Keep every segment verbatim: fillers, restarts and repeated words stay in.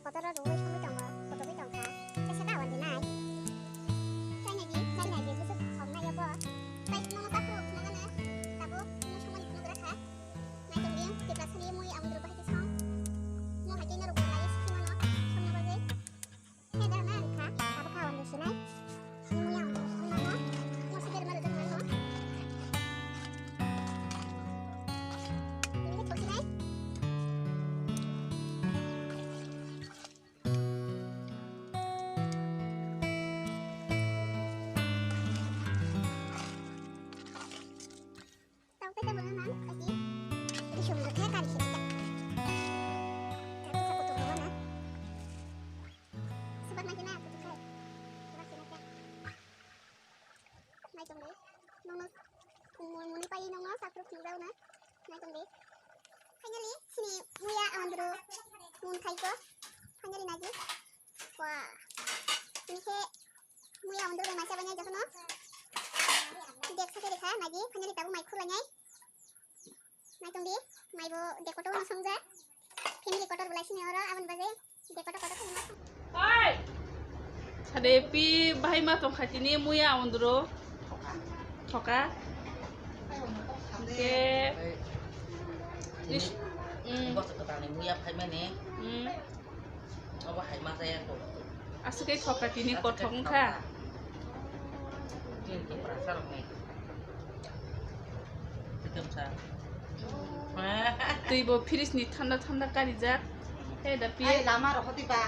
Kotor rok rwui songwi tongo, kotogwi tongkha. Tesa ta wandi nai. Chai naidi, chai naidi, busuk hom nai abo. Tai nono ta phuru khna gana. Tabuk nono songmani phunuk rakha. Nai tongdi, Tiprasani mui amondro bahai khe song. Mo hai khe norok bo lai sikhi mano, songna bagwi. He da na rikha, abo kha wandi sinai. Ni mui amondro song mano. Mo sigar maro jong mano. Ni he to sinai. Tau khe tei bono nang kati. Isum do khe kari khe ta. Kati sa kutu bono na. Subat ma kena kutu khai. Subat kena khe. Nai tong dei. Nono muni pai nono sakruk nung dau na. Nai tong dei. Finally, sini muya amondro mun khai ko. Finally naji. Wah. Ini khe muya amondro bai masa banya jotono. Dek sakhe rekha naji. Finally tabu mai khulai nai. Nai tong di, mai bo dekoto no songja. Family kotor belai sini oro, aboni bagwi dekoto kotor khani ma song. Sade pi bahai ma tong kha tini muya amondro. Thoka. Ke. Nis-, mm. Bos kota ni muya phai mani. Mm. Obo hai ma jaya ko. Aswk khe thoka tini kothok wngkha. Tin ke prasa rok ni. Tikam sa. Twi bo fridge ni thanda thanda karijak. He da pi. Ai lama rok hoti ba.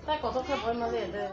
Tai kotor khe boi male de.